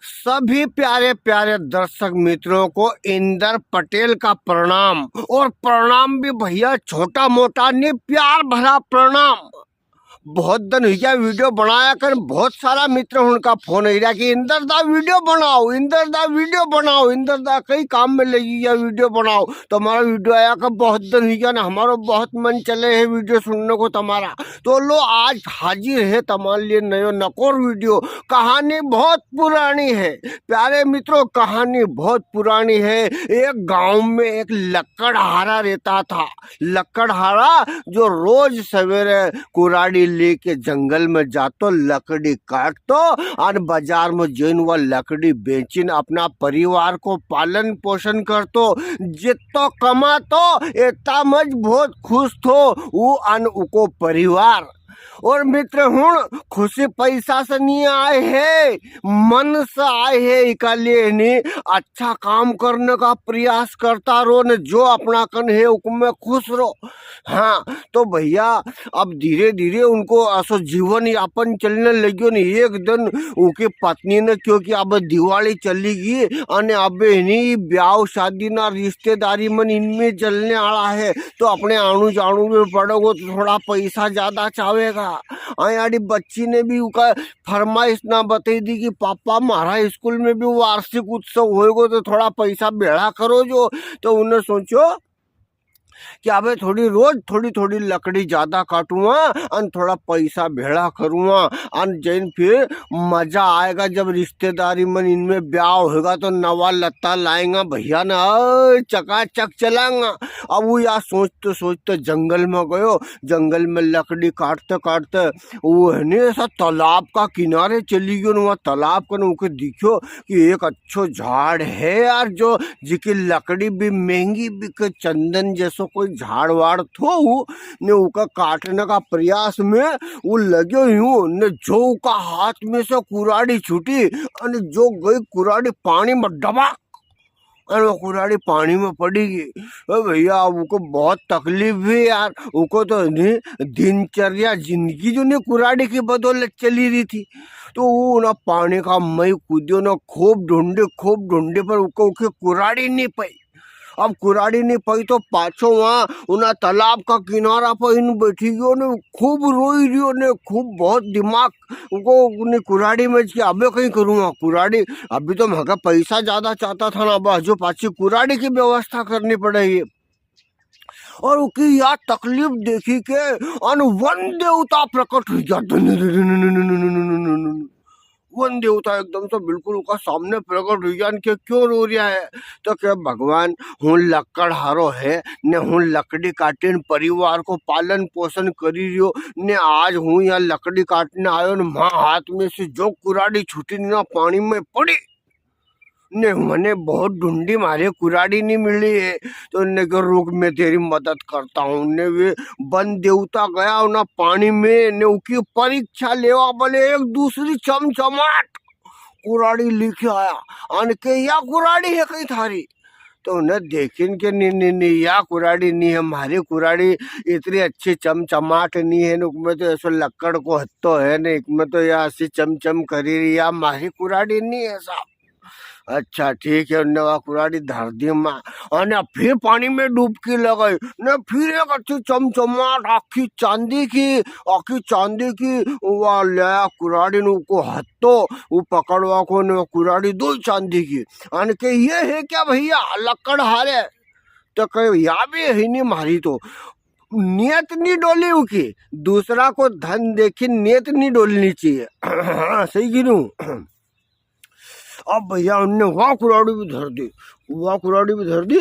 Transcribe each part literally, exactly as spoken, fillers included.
सभी प्यारे प्यारे दर्शक मित्रों को इंदर पटेल का प्रणाम। और प्रणाम भी भैया छोटा मोटा नहीं, प्यार भरा प्रणाम। बहुत दिन हुई गया वीडियो बनाया कर, बहुत सारा मित्र उनका फोन आई रहा कि इंदर दा वीडियो बनाओ, इंदर दा वीडियो बनाओ, इंदर दा कई काम में लगी गया वीडियो बनाओ। तुम्हारा वीडियो आया कर बहुत दिन हुई गया ना, हमारो बहुत मन चले है वीडियो सुनने को तुम्हारा। तो लो, आज हाजिर है तुम्हारे लिए नयो नकोर वीडियो। कहानी बहुत पुरानी है प्यारे मित्रों, कहानी बहुत पुरानी है। एक गांव में एक लकड़हारा रहता था। लकड़हारा जो रोज सवेरे कुराड़ी लेके जंगल में जातो, लकड़ी काटतो, अन बाजार में जइन वा लकड़ी बेचिन अपना परिवार को पालन पोषण करतो। जित्तो कमातो, इतना मज बहुत खुश थो वो अन उको परिवार। और मित्र हुण, खुशी पैसा से नहीं आए है, मन से आए है। इका लिए नहीं, अच्छा काम करने का प्रयास करता रो ने, जो अपना कन है उकमें खुश रो। हाँ, तो भैया, अब धीरे धीरे उनको असो जीवन यापन चलने लग्यो ने। एक दिन उनकी पत्नी ने क्यो कि अब दिवाली चली गई अने अब इन्हीं ब्याव शादी ना रिश्तेदारी मन इनमें चलने आला है, तो अपने आणू जाणू में पड़ेगो तो थोड़ा पैसा ज्यादा चावेगा। आयाड़ी बच्ची ने भी उका फरमाइश ना बताई दी कि पापा, म्हारा स्कूल में भी वार्षिक उत्सव होएगो, तो थोड़ा पैसा भेळा करो जो। तो उन्हें सोचो कि अबे थोड़ी रोज थोड़ी थोड़ी लकड़ी ज्यादा काटूंगा अन थोड़ा पैसा भेळा करूंगा अन जैन फिर मजा आएगा। जब रिश्तेदारी मन इनमें ब्याव होगा तो नवा लत्ता लाएंगा भैया ना, ओए, चकाचक चलांगा। अब वो या सोचते सोचते जंगल में गयो। जंगल में लकड़ी काटते काटते वो है ने ऐसा तालाब का किनारे चली गयो। वहाँ तालाब कने उके दिख्यो कि एक अच्छो झाड़ है यार, जो जिकी लकड़ी भी महंगी बिके, चंदन जैसो कोई झाड़ वाड़ थो। उ ने उका काटने का प्रयास में वो लग्यो यूं ने जो उका हाथ में से कुराड़ी छूटी अने जो गई कुराड़ी पानी में डबाक, अने वो कुराड़ी पानी में पड़ी गई। ओ भैया, अब उको बहुत तकलीफ हुई यार, उको तो नी दिनचर्या जिंदगी जो नी कुराड़ी की बदौलत चली रही थी। तो वो ना पानी का मई कूद्यो ना, खूब ढूंढे, खूब ढूंढे, पर उको उके कुराड़ी नी पाई। अब कुराड़ी नी पाई तो पाछो वहाँ उना तालाब का किनारा पर इन बैठी गयो ने खूब रोई रियो ने खूब बहुत दिमाग उको उनी कुराड़ी में कि अबे कई करूँगा कुराड़ी, अभी तो म्हाका पैसा ज्यादा चाहता था ना, अब हजू पाछी कुराड़ी की व्यवस्था करनी पड़ेगी। और उकी या तकलीफ देखी के अन वन देवता प्रकट हुई गया। वन देवता एकदम से बिल्कुल उका सामने प्रकट हुई गया। के क्यों रो रिया है? तो के, भगवान, हूँ लकड़हारो है ने, हूँ लकड़ी काटीन परिवार को पालन पोषण करी रियो ने, आज हूँ यहाँ लकड़ी काटने आयो ने, म्हा हाथ में से जो कुराड़ी छूटी ना पानी में पड़ी ने, मने बहुत ढूंढी, म्हारे कुराड़ी नी मिली है। तो उनने कहो, "रुक, मैं तेरी मदद करता हूँ।" ने वे वन देवता गया उना पानी में, ने उकी परीक्षा लेवा बले एक दूसरी चमचमाट कुराड़ी लेके आया। अन के, "या कुराड़ी है कई थारी?" तो उन्हें देखिन के, "नी, नी, नी, या कुराड़ी नी है, म्हारी कुराड़ी इतनी अच्छी चमचमाट नी है, ने उकमें तो ऐसो लकड़ को हत्तो है, ने इकमें तो या ऐसी चमचम करी री, या म्हारी कुराड़ी नी है साहब।" अच्छा, ठीक है, उनने वा कुराड़ी धर दी माँ, अने फिर पानी में डुबकी लगाई, ने फिर एक अच्छी चमचमाट आखी चांदी की, आखी चांदी की, वा ले कुराड़ी ने उको हत्तो, वो पकड़वा को ने वा कुराड़ी दो चांदी की, अने के, "ये है क्या भैया, लकड़हारे?" तो कहे, "या भी है नी म्हारी तो।" नियत नी डोली उकी, दूसरा को धन देखी नियत नी डोलनी चाहिए। सही गिनू। अब भैया उनने वा कुराड़ी भी धर दी, वा कुराड़ी भी धर दी।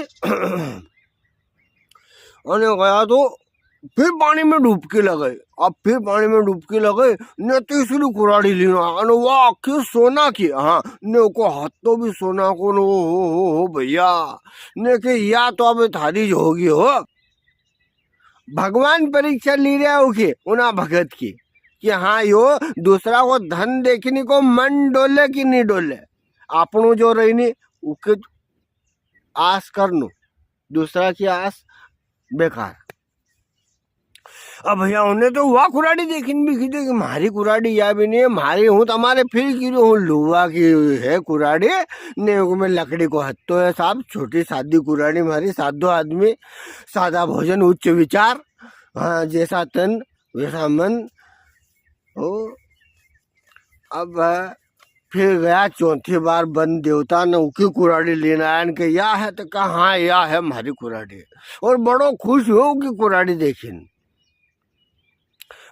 अने गया तो फिर पानी में डुबकी लगाई। अब फिर पानी में डुबकी लगाई, ने तीसरी कुराड़ी लीना, अने वा आखी सोना की, हाँ, ने उको हत्तो भी सोना को, ने ओ हो हो हो भैया, ने के या तो अब थारी ज होगी हो। भगवान परीक्षा ली रहा हो के उना भगत की, कि हाँ, यो दूसरा को धन देखने को मन डोले कि नी डोले, आपणो जो रही नी, उके आस करनो, दूसरा की आस बेकार। अब भैया, उन्हें तो वा कुराड़ी देखिन भी कीधे कि म्हारी कुराड़ी या भी नी है, म्हारी हूँ तमारे फिर की रो हूँ, लुवा की है कुराड़ी, ने उमें लकड़ी को हत्तो है साहब, छोटी सादी कुराड़ी म्हारी, सादो आदमी, सादा भोजन, उच्च विचार, हाँ, जैसा तन, वैसा मन। ओ, अब फिर गया चौथी बार वन देवता ने उकी कुराड़ी लेने आया ने के, "या है?" तो कहा, "हाँ, या है म्हारी कुराड़ी।" और बड़ो खुश हुयो उकी कुराड़ी देखिन।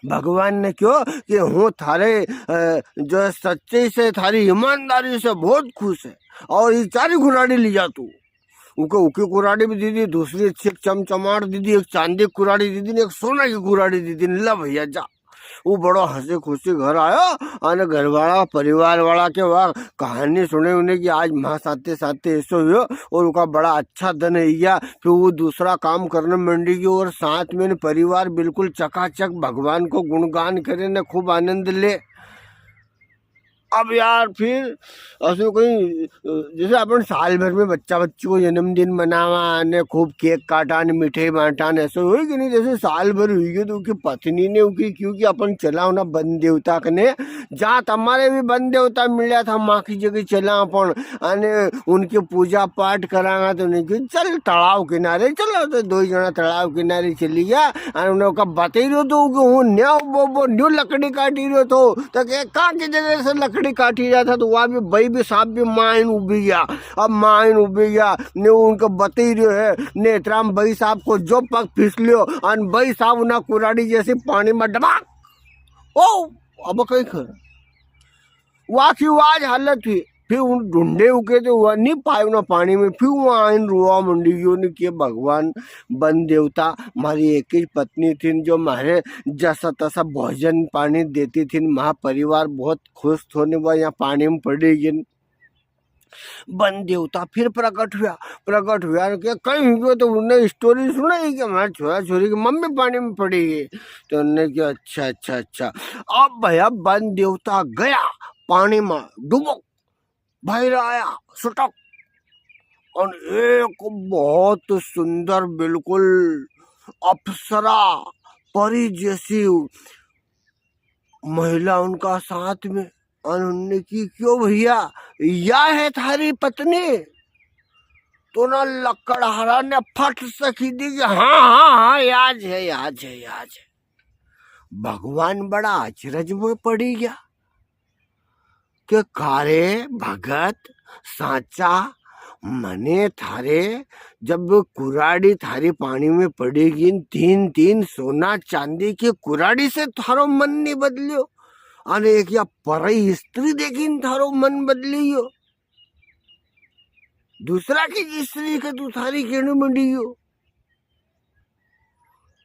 भगवान ने क्यो कि हूँ थारे, अ, जो सच्चे से, थारी ईमानदारी से बहुत खुश है, और ये चारी कुराड़ी ली जा तू। उके उकी कुराड़ी भी दी दी, दूसरी अच्छी एक चमचमाट दी दी, एक चांदी की कुराड़ी दी दी, एक सोना की कुराड़ी दी दी, "ला भैया जा।" वो बड़ो हंसी खुशी घर आयो, अने घर वाला, परिवार वाला के वा कहानी सुने उन्हें कि आज म्हा साथे साथे ऐसो हुयो और उका बड़ा अच्छा दिन है गया। फिर वो दूसरा काम करने मंडी गयो और साथ में ने परिवार बिल्कुल चकाचक भगवान को गुणगान करे ने खूब आनंद ले। अब यार फिर असो कोई, अ, जैसे अपन साल भर में बच्चा बच्ची को जन्मदिन मनावा ने खूब केक काटा ने मिठाई बांटा ने, ऐसो होय कि नी? जैसे साल भर हुई गयो तो उकी पत्नी ने उकी क्यो कि अपन चलाओ ना वन देवता कने, जहाँ तमारे भी वन देवता मिल्या था, माँ की जगह चला अपन, अने उनकी पूजा पाठ करांगा। तो उन्हें क्यो, "चल तालाब किनारे चलो।" तो दो जना तालाब किनारे चली गया, अने उन्हें उका बताई रह्यो तो कि हूँ न्या उबो उबो न्यू लकड़ी काटी रह्यो थो। तो के, "कां की जगह से लकड़ी काटी रहा था?" तो वा भी बई भी साहब भी मायन उबी गया। अब मायन उबी गया, ने उनके बताई रह्यो है, ने इतरा में बई साहब को जो पग फिसल्यो, अने बई साहब उना कुराड़ी जैसी पानी में डबाक। ओ, अब कई कर। वा की वा ज हालत हुई। फिर उन ढूंढे उके तो वा नी पायो ना पानी में, फिर वा आइन रोवा मंडी गयो ने के, "भगवान, वन देवता, म्हारी एक ही पत्नी थी, जो म्हारे जसा तसा भोजन पानी देती थी, म्हारा परिवार बहुत खुश थो, ने वा यहाँ पानी में पड़ी गई।" वन देवता फिर प्रकट हुआ, प्रकट हुआ ने के, "कई हुई गयो?" तो उन्हें story सुनाई कि म्हारे छोरा छोरी की मम्मी पानी में पड़ी गई। तो उन्हें क्यो, "अच्छा, अच्छा, अच्छा।" अब भैया वन देवता गया पानी में डुबो, बाहर आया सुटक, और एक बहुत सुंदर, बिल्कुल अप्सरा, परी जैसी महिला उनका साथ में। और उनने की, "क्यों भैया, या है थारी पत्नी?" तो ना लकड़हारा ने फट से की दी कि, "हाँ, हाँ, हाँ, याज है, याज है, याज है।" भगवान बड़ा अचरज में पड़ी गया कि, "कारे भगत, सांचा, मने थारे जब कुराड़ी थारी पानी में पड़ेगी, तीन तीन सोना चांदी की कुराड़ी से थारो मन नी बदलियो, अने एक या परई स्त्री देखी ने थारो मन बदलियो, दूसरा की स्त्री के तू थारी केणु मंडियो।"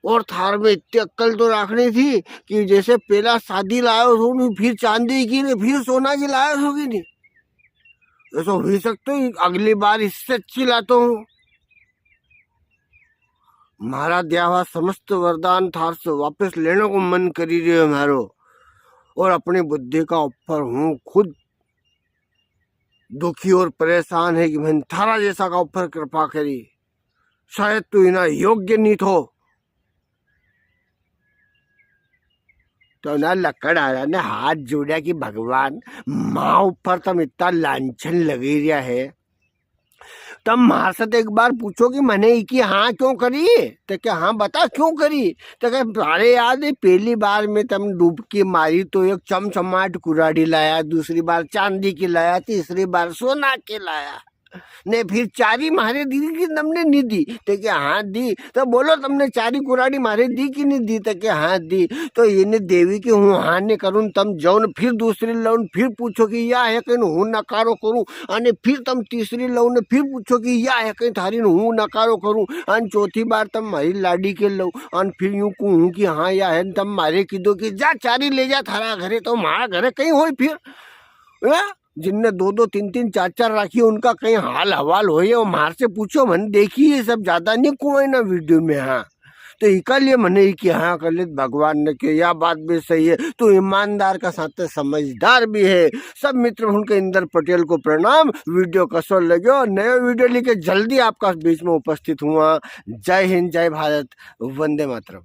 और थार में इतनी अक्कल तो राखनी थी कि जैसे पहला सादी लायो थो, ने फिर चांदी की, ने फिर सोना की लायो थो कि नी? ऐसा हो सकतो है, अगली बार इससे अच्छी लातो हूँ। म्हारा दिया हुआ समस्त वरदान थार से वापस लेने को मन करी रह्यो है म्हारो, और अपनी बुद्धि का ऊपर हूँ खुद दुखी और परेशान है कि मैंने थारा जैसा का ऊपर कृपा करी, शायद तू इना योग्य नी थो। तो ना लकड़हारा ने हाथ जोड़या कि भगवान, माँ ऊपर तम इतना लांछन लगी रिया है, तम म्हार से तो एक बार पूछो कि मने इकी हाँ क्यों करी? तो के, "हाँ, बता, क्यों करी?" तो के, "थारे याद है, पहली बार में तम डुबकी मारी तो एक चमचमाट कुराड़ी लाया, दूसरी बार चांदी की लाया, तीसरी बार सोना की लाया, ने फिर चारी म्हारे दी कि तमने नी दी?" तो के, "हाँ, दी।" तो बोलो, तमने चारी कुराड़ी म्हारे दी कि नी दी? तो के, "हाँ, दी।" तो इने देवी की हूँ हाँ नी करूँ, तम जाओ ने फिर दूसरी लाओ ने फिर पूछो कि या है कई, हूँ नकारो करूँ, अने फिर तम तीसरी लव ने फिर पूछो कि या है कई थारी ने हूँ नकारो करूँ, अन चौथी बार तम म्हारी लाड़ी के लव, अन फिर यूं कहूँ कि हाँ या है, तम म्हारे की दो कि जा चारी ले जा थारा घरे, तो म्हारा घरे कई होय फिर? हैं? जिनने दो दो तीन तीन चार चार राखी, उनका कई हाल हवाल होय, वो म्हार से पूछो, मने देखी ये सब ज्यादा नी कुआं ना वीडियो में। हाँ, तो इका लिए मने ही कि हाँ कर ले, भगवान ने के या बात भी सही है, तू ईमानदार का साथ समझदार भी है। सब मित्र हुन के इंदर पटेल को प्रणाम। वीडियो कसो लग्यो, नयो वीडियो लेके जल्दी आपका बीच में उपस्थित हुआ। जय हिंद, जय भारत, वंदे मातरम।